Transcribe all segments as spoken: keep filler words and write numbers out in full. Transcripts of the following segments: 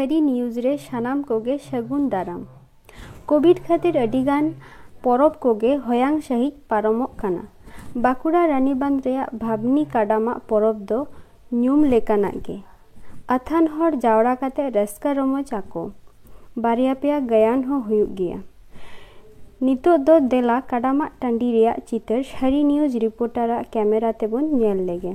ᱥᱟᱹᱨᱤ ᱱᱤᱭᱩᱡᱽ ᱨᱮ ᱥᱟᱱᱟᱢ ᱠᱚᱜᱮ ᱥᱟᱹᱜᱩᱱ ᱫᱟᱨᱟᱢ᱾ ᱠᱳᱵᱷᱤᱰ ᱠᱷᱟᱹᱛᱤᱨ ᱟᱹᱰᱤᱜᱟᱱ ᱯᱚᱨᱚᱵᱽ ᱠᱚᱜᱮ ᱦᱚᱭᱟᱝ ᱥᱟᱹᱦᱤᱡ ᱯᱟᱨᱚᱢᱚᱜ ᱠᱟᱱᱟ᱾ ᱵᱟᱸᱠᱩᱲᱟ ᱨᱟᱱᱤᱵᱟᱸᱫᱷ ᱨᱮᱭᱟᱜ ᱵᱷᱟᱵᱽᱱᱤ ᱠᱟᱰᱟᱢᱟᱜ ᱯᱚᱨᱚᱵᱽ ᱫᱚ ᱧᱩᱢ ᱞᱮᱠᱟᱱᱟᱜ ᱜᱮ᱾ ᱟᱛᱷᱟᱱ ᱦᱚᱲ ᱡᱟᱣᱨᱟ ᱠᱟᱛᱮ ᱨᱟᱹᱥᱠᱟᱹ ᱨᱚᱢᱚᱡᱽ ᱟᱠᱚ᱾ ᱵᱟᱨᱭᱟ ᱯᱮᱭᱟ ᱜᱟᱭᱟᱱ ᱦᱚᱸ ᱦᱩᱭᱩᱜ ᱜᱮᱭᱟ᱾ ᱱᱤᱛᱚᱜ ᱫᱚ ᱫᱮᱞᱟ ᱠᱟᱰᱟᱢᱟᱜ ᱴᱟᱺᱰᱤ ᱨᱮᱭᱟᱜ ᱪᱤᱛᱟᱹᱨ ᱥᱟᱹᱨᱤ ᱱᱤᱭᱩᱡᱽ ᱨᱤᱯᱳᱨᱴᱟᱨᱟᱜ ᱠᱮᱢᱮᱨᱟ ᱛᱮᱵᱚᱱ ᱧᱮᱞ ᱞᱮᱜᱮ᱾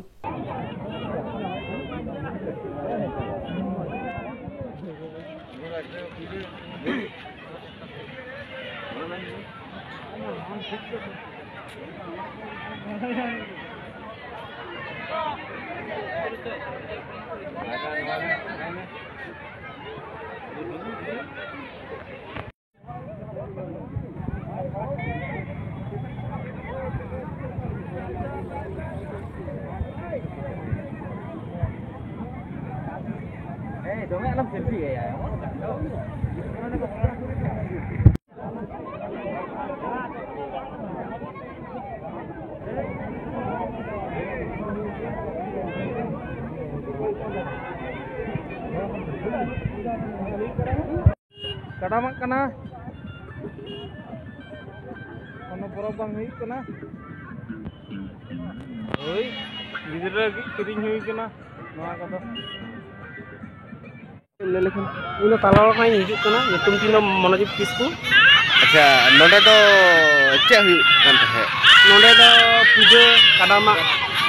ᱫᱚᱢᱮ ᱟᱞᱚᱢ ᱥᱮᱞᱯᱷᱤ ᱜᱮᱭᱟ᱾ ᱠᱟᱰᱟᱢᱟᱜ ᱠᱟᱱᱟ᱾ ᱠᱳᱱᱳ ᱯᱚᱨᱚᱵᱽ ᱵᱟᱝ ᱦᱩᱭᱩᱜ ᱠᱟᱱᱟ᱾ ᱦᱳᱭ, ᱜᱤᱫᱽᱨᱟᱹ ᱞᱟᱹᱜᱤᱫ ᱠᱤᱨᱤᱧ ᱦᱩᱭ ᱠᱟᱱᱟ ᱱᱚᱣᱟ ᱠᱚᱫᱚ᱾ ᱞᱟᱹᱭ ᱞᱮᱠᱷᱟᱱ, ᱤᱧ ᱫᱚ ᱛᱟᱞᱟ ᱚᱲᱟᱜ ᱠᱷᱚᱱᱤᱧ ᱦᱤᱡᱩᱜ ᱠᱟᱱᱟ, ᱧᱩᱛᱩᱢ ᱛᱤᱧ ᱫᱚ ᱢᱚᱱᱳᱡᱤᱛ ᱠᱤᱥᱠᱩ᱾ ᱟᱪᱪᱷᱟ, ᱱᱚᱰᱮ ᱫᱚ ᱪᱮᱫ ᱦᱩᱭᱩᱜ ᱠᱟᱱ ᱛᱟᱦᱮᱸᱫ? ᱱᱚᱰᱮ ᱫᱚ ᱯᱩᱡᱟᱹ, ᱠᱟᱰᱟᱢᱟᱜ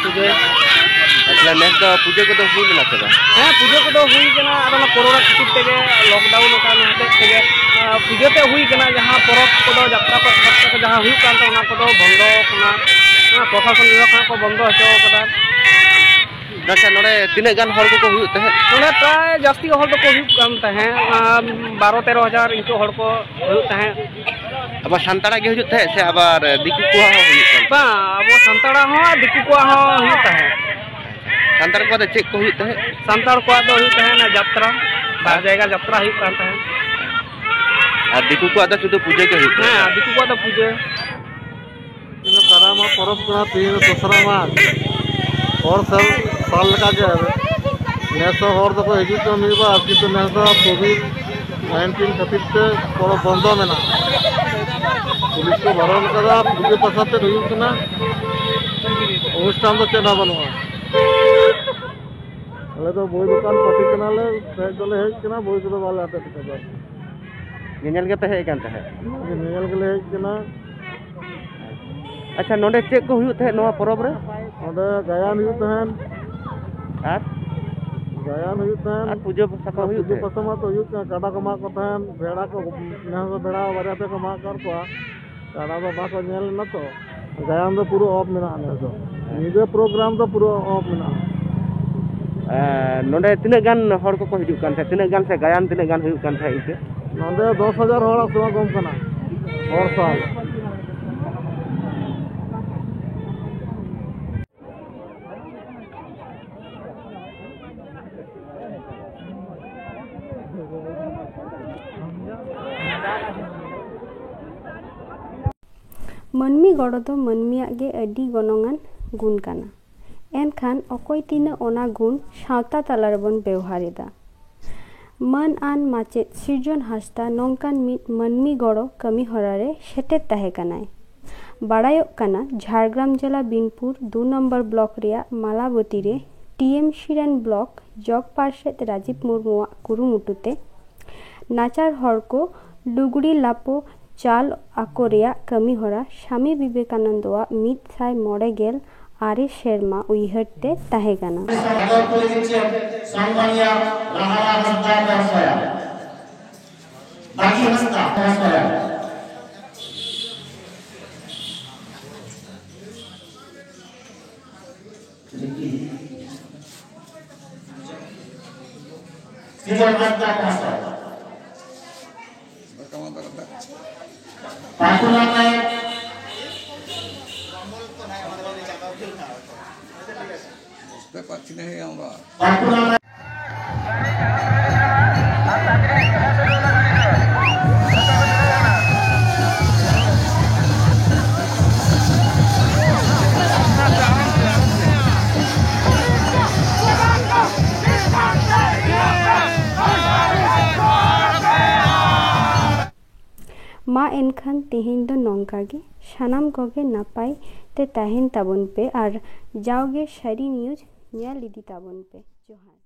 ᱯᱩᱡᱟᱹ᱾ ᱟᱪᱪᱷᱟ, ᱱᱮᱥ ᱫᱚ ᱯᱩᱡᱟᱹ ᱠᱚᱫᱚ ᱦᱩᱭ ᱞᱮᱱᱟ ᱥᱮ ᱵᱟᱝ? ᱦᱮᱸ, ᱯᱩᱡᱟᱹ ᱠᱚᱫᱚ ᱦᱩᱭ ᱠᱟᱱᱟ, ᱟᱫᱚ ᱚᱱᱟ ᱠᱳᱨᱳᱱᱟ ᱠᱷᱟᱹᱛᱤᱨ ᱛᱮᱜᱮ, ᱞᱚᱠᱰᱟᱣᱩᱱ ᱟᱠᱟᱱ ᱦᱚᱛᱮᱡ ᱛᱮᱜᱮ, ᱟᱸ, ᱯᱩᱡᱟᱹ ᱛᱮ ᱦᱩᱭ ᱠᱟᱱᱟ, ᱡᱟᱦᱟᱸ ᱯᱚᱨᱚᱵᱽ ᱠᱚᱫᱚ, ᱡᱟᱛᱨᱟ ᱯᱟᱛᱟ ᱠᱚ ᱡᱟᱦᱟᱸ ᱦᱩᱭᱩᱜ ᱠᱟᱱ ᱛᱟᱦᱮᱸ, ᱚᱱᱟ ᱠᱚᱫᱚ ᱵᱚᱱᱫᱚ ᱟᱠᱟᱱᱟ᱾ ᱚᱱᱟ ᱯᱨᱚᱥᱟᱥᱚᱱ ᱵᱤᱵᱷᱟᱜᱽ ᱠᱷᱚᱱᱟᱜ ᱠᱚ ᱵᱚᱱᱫᱚ ᱦᱚᱪᱚ ᱟᱠᱟᱫᱟ᱾ ᱟᱪᱪᱷᱟ, ᱱᱚᱰᱮ ᱛᱤᱱᱟᱹᱜ ᱜᱟᱱ ᱦᱚᱲ ᱠᱚᱠᱚ ᱦᱩᱭᱩᱜ ᱛᱟᱦᱮᱸᱫ? ᱱᱚᱰᱮ ᱯᱨᱟᱭ ᱡᱟᱹᱥᱛᱤ ᱦᱚᱲ ᱫᱚᱠᱚ ᱦᱩᱭᱩᱜ ᱠᱟᱱ ᱛᱟᱦᱮᱸᱫ, ᱟᱸ, ᱵᱟᱨᱚ ᱛᱮᱨᱚ ᱦᱟᱡᱟᱨ ᱤᱱᱠᱟᱹ ᱦᱚᱲ ᱠᱚ ᱦᱩᱭᱩᱜ ᱛᱟᱦᱮᱸᱫ᱾ ᱟᱵᱚ ᱥᱟᱱᱛᱟᱲᱟᱜ ᱜᱮ ᱦᱩᱭᱩᱜ ᱛᱟᱦᱮᱸᱫ ᱥᱮ ᱟᱵᱟᱨ ᱫᱤᱠᱩ ᱠᱚᱣᱟᱜ ᱦᱚᱸ ᱦᱩᱭᱩᱜ ᱠᱟᱱ ᱛᱟᱦᱮᱸᱫ? ᱵᱟᱝ, ᱟᱵᱚ ᱥᱟᱱᱛᱟᱲᱟᱜ ᱦᱚᱸ ᱫᱤᱠᱩ ᱠᱚᱣᱟᱜ ᱦᱚᱸ ᱦᱩᱭᱩᱜ ᱛᱟᱦᱮᱸᱫ᱾ ᱥᱟᱱᱛᱟᱲ ᱠᱚᱣᱟᱜ ᱫᱚ ᱪᱮᱫ ᱠᱚ ᱦᱩᱭᱩᱜ ᱛᱟᱦᱮᱸᱫ? ᱥᱟᱱᱛᱟᱲ ᱠᱚᱣᱟᱜ ᱫᱚ ᱦᱩᱭᱩᱜ ᱛᱟᱦᱮᱸᱫ ᱚᱱᱟ ᱡᱟᱛᱨᱟ, ᱵᱟᱨ ᱡᱟᱭᱜᱟ ᱡᱟᱛᱨᱟ ᱦᱩᱭᱩᱜ ᱠᱟᱱ ᱛᱟᱦᱮᱸᱫ᱾ ᱟᱨ ᱫᱤᱠᱩ ᱠᱚᱣᱟᱜ ᱫᱚ ᱥᱩᱫᱷᱩ ᱯᱩᱡᱟᱹ ᱜᱮ ᱦᱩᱭᱩᱜ ᱛᱟᱦᱮᱸᱫ? ᱦᱮᱸ, ᱫᱤᱠᱩ ᱠᱚᱣᱟᱜ ᱫᱚ ᱯᱩᱡᱟᱹ᱾ ᱛᱮᱦᱮᱧ ᱫᱚ ᱠᱟᱰᱟᱢᱟᱜ ᱯᱚᱨᱚᱵᱽ ᱠᱟᱱᱟ, ᱛᱮᱦᱮᱧ ᱫᱚ ᱫᱚᱥᱨᱟ ᱢᱟᱜᱽ᱾ ᱦᱚᱲ ᱥᱟᱞ, ᱥᱟᱞ ᱞᱮᱠᱟ ᱜᱮ᱾ ᱱᱮᱥ ᱦᱚᱸ ᱦᱚᱲ ᱫᱚᱠᱚ ᱦᱤᱡᱩᱜ ᱠᱟᱱᱟ ᱢᱤᱫ ᱵᱟᱨ, ᱠᱤᱱᱛᱩ ᱱᱮᱥ ᱫᱚ ᱠᱳᱵᱷᱤᱰ ᱱᱟᱭᱤᱱᱴᱤᱱ ᱠᱷᱟᱹᱛᱤᱨ ᱛᱮ ᱯᱚᱨᱚᱵᱽ ᱵᱚᱱᱫᱚ ᱢᱮᱱᱟᱜᱼᱟ᱾ ᱯᱩᱞᱤᱥ ᱠᱚ ᱵᱟᱨᱚᱱ ᱠᱟᱫᱟ, ᱯᱩᱡᱟᱹ ᱯᱟᱥᱟ ᱛᱮᱫ ᱦᱩᱭᱩᱜ ᱠᱟᱱᱟ, ᱚᱱᱩᱥᱴᱷᱟᱱ ᱫᱚ ᱪᱮᱫ ᱦᱚᱸ ᱵᱟᱹᱱᱩᱜᱼᱟ᱾ ᱟᱞᱮ ᱫᱚ ᱵᱳᱭ ᱫᱚᱠᱟᱱ ᱯᱟᱹᱴᱤ ᱠᱟᱱᱟᱞᱮ, ᱦᱮᱡ ᱫᱚᱞᱮ ᱦᱮᱡ ᱠᱟᱱᱟ, ᱵᱳᱭ ᱠᱚᱫᱚ ᱵᱟᱞᱮ ᱟᱴᱮᱫ ᱠᱟᱫᱟ᱾ ᱧᱮᱧᱮᱞ ᱜᱮᱯᱮ ᱦᱮᱡ ᱟᱠᱟᱱ ᱛᱟᱦᱮᱸᱫ? ᱧᱮᱧᱮᱞ ᱜᱮᱞᱮ ᱦᱮᱡ ᱠᱟᱱᱟ᱾ ᱟᱪᱪᱷᱟ, ᱱᱚᱰᱮ ᱪᱮᱫ ᱠᱚ ᱦᱩᱭᱩᱜ ᱛᱟᱦᱮᱸᱫ ᱱᱚᱣᱟ ᱯᱚᱨᱚᱵᱽ ᱨᱮ? ᱱᱚᱰᱮ ᱜᱟᱭᱟᱱ ᱦᱩᱭᱩᱜ ᱛᱟᱦᱮᱸᱫ᱾ ᱟᱨ? ᱜᱟᱭᱟᱱ ᱦᱩᱭᱩᱜ ᱛᱟᱦᱮᱸᱫ᱾ ᱟᱨ ᱯᱩᱡᱟᱹ ᱯᱟᱥᱟ ᱠᱚ ᱟᱨ ᱦᱩᱭᱩᱜ ᱯᱩᱡᱟᱹ ᱛᱟᱦᱮᱸᱫ? ᱯᱟᱥᱟ ᱢᱟ ᱛᱚ ᱦᱩᱭᱩᱜ ᱠᱟᱱ, ᱠᱟᱰᱟ ᱠᱚ ᱢᱟᱜ ᱠᱚ ᱛᱟᱦᱮᱸᱫ, ᱵᱷᱮᱲᱟ ᱠᱚ, ᱱᱮᱥ ᱫᱚ ᱵᱷᱮᱲᱟ ᱵᱟᱨᱭᱟ ᱛᱮᱠᱚ ᱢᱟᱜ ᱠᱟᱜ ᱠᱚᱣᱟ᱾ ᱠᱟᱰᱟ ᱫᱚ ᱵᱟᱠᱚ ᱧᱮᱞ ᱞᱮᱱᱟ ᱛᱚ, ᱜᱟᱭᱟᱱ ᱫᱚ ᱯᱩᱨᱟᱹ ᱚᱯᱷ ᱢᱮᱱᱟᱜᱼᱟ ᱱᱮᱥ ᱫᱚ᱾ ᱧᱤᱫᱟᱹ ᱯᱨᱳᱜᱨᱟᱢ ᱫᱚ ᱯᱩᱨᱟᱹ ᱚᱯᱷ ᱢᱮᱱᱟᱜᱼᱟ᱾ ᱮᱸ, ᱱᱚᱰᱮ ᱛᱤᱱᱟᱹᱜ ᱜᱟᱱ ᱦᱚᱲ ᱠᱚᱠᱚ ᱦᱤᱡᱩᱜ ᱠᱟᱱ ᱛᱟᱦᱮᱸᱫ? ᱛᱤᱱᱟᱹᱜ ᱜᱟᱱ ᱥᱮ ᱜᱟᱭᱟᱱ ᱛᱤᱱᱟᱹᱜ ᱜᱟᱱ ᱦᱩᱭᱩᱜ ᱠᱟᱱ ᱛᱟᱦᱮᱸᱫ ᱤᱱᱠᱟᱹ? ᱱᱚᱰᱮ ᱫᱚᱥ ᱦᱟᱡᱟᱨ ᱦᱚᱲᱟᱜ ᱥᱚᱢᱟᱜᱚᱢ ᱠᱟᱱᱟ ᱦᱚᱲ ᱥᱟᱶ᱾ ᱢᱟᱹᱱᱢᱤ ᱜᱚᱲᱚ ᱫᱚ ᱢᱟᱹᱱᱢᱤᱭᱟᱜ ᱜᱮ ᱟᱹᱰᱤ ᱜᱚᱱᱚᱝᱟᱱ ᱜᱩᱱ ᱠᱟᱱᱟ᱾ ᱮᱱᱠᱷᱟᱱ ᱚᱠᱚᱭ ᱛᱤᱱᱟᱹᱜ ᱚᱱᱟ ᱜᱩᱱ ᱥᱟᱶᱛᱟ ᱛᱟᱞᱟ ᱨᱮᱵᱚᱱ ᱵᱮᱣᱦᱟᱨ ᱮᱫᱟ? ᱢᱟᱹᱱ ᱟᱱ ᱢᱟᱪᱮᱫ ᱥᱤᱨᱡᱚᱱ ᱦᱟᱸᱥᱫᱟ ᱱᱚᱝᱠᱟᱱ ᱢᱤᱫ ᱢᱟᱹᱱᱢᱤ ᱜᱚᱲᱚ ᱠᱟᱹᱢᱤ ᱦᱚᱨᱟ ᱨᱮ ᱥᱮᱴᱮᱨ ᱛᱟᱦᱮᱸ ᱠᱟᱱᱟᱭ᱾ ᱵᱟᱲᱟᱭᱚᱜ ᱠᱟᱱᱟ, ᱡᱷᱟᱲᱜᱨᱟᱢ ᱡᱮᱞᱟ ᱵᱤᱱᱯᱩᱨ ᱫᱩ ᱱᱚᱢᱵᱚᱨ ᱵᱞᱚᱠ ᱨᱮᱭᱟᱜ ᱢᱟᱞᱟᱵᱚᱛᱤ ᱨᱮ ᱴᱤ ᱮᱢ ᱥᱤ ᱨᱮᱱ ᱵᱞᱚᱠ ᱡᱚᱜᱽ ᱯᱟᱨᱥᱮᱛ ᱨᱟᱡᱤᱵᱽ ᱢᱩᱨᱢᱩᱣᱟᱜ ᱠᱩᱨᱩᱢᱩᱴᱩ ᱛᱮ ᱱᱟᱪᱟᱨ ᱦᱚᱲ ᱠᱚ ᱞᱩᱜᱽᱲᱤ ᱞᱟᱯᱚ ᱪᱟᱞ ᱟᱠᱚ ᱨᱮᱭᱟᱜ ᱠᱟᱹᱢᱤ ᱦᱚᱨᱟ ᱥᱟᱢᱤ ᱵᱤᱵᱮᱠᱟᱱᱚᱱᱫᱚᱣᱟᱜ ᱢᱤᱫ ᱥᱟᱭ ᱢᱚᱬᱮ ᱜᱮᱞ ᱟᱨᱮ ᱥᱮᱨᱢᱟ ᱩᱭᱦᱟᱹᱨ ᱛᱮ ᱛᱟᱦᱮᱸ ᱠᱟᱱᱟ᱾ ᱥᱚᱱᱢᱟᱱᱤᱭᱟ ᱨᱟᱦᱟᱞᱟ ᱦᱟᱸᱥᱫᱟ ᱢᱚᱦᱟᱥᱚᱭᱟ, ᱵᱟᱜᱤ ᱦᱟᱸᱥᱫᱟ ᱢᱚᱦᱟᱥᱚᱭᱟ᱾ ᱥᱤᱨᱡᱚᱱ ᱦᱟᱸᱥᱫᱟ ᱢᱚᱦᱟᱥᱚᱭ, ᱯᱟᱯᱩᱞᱟᱞ ᱱᱟᱭᱮᱠ, বুঝতে পারছি না এই আমরা। পাপু ᱢᱟ ᱮᱱᱠᱷᱟᱱ ᱛᱮᱦᱮᱧ ᱫᱚ ᱱᱚᱝᱠᱟ ᱜᱮ᱾ ᱥᱟᱱᱟᱢ ᱠᱚᱜᱮ ᱱᱟᱯᱟᱭ ᱛᱮ ᱛᱟᱦᱮᱱ ᱛᱟᱵᱚᱱ ᱯᱮ ᱟᱨ ᱡᱟᱣᱜᱮ ᱥᱟᱹᱨᱤ ᱱᱤᱭᱩᱡᱽ ᱧᱮᱞ ᱤᱫᱤ ᱛᱟᱵᱚᱱ ᱯᱮ᱾ ᱡᱚᱦᱟᱨ᱾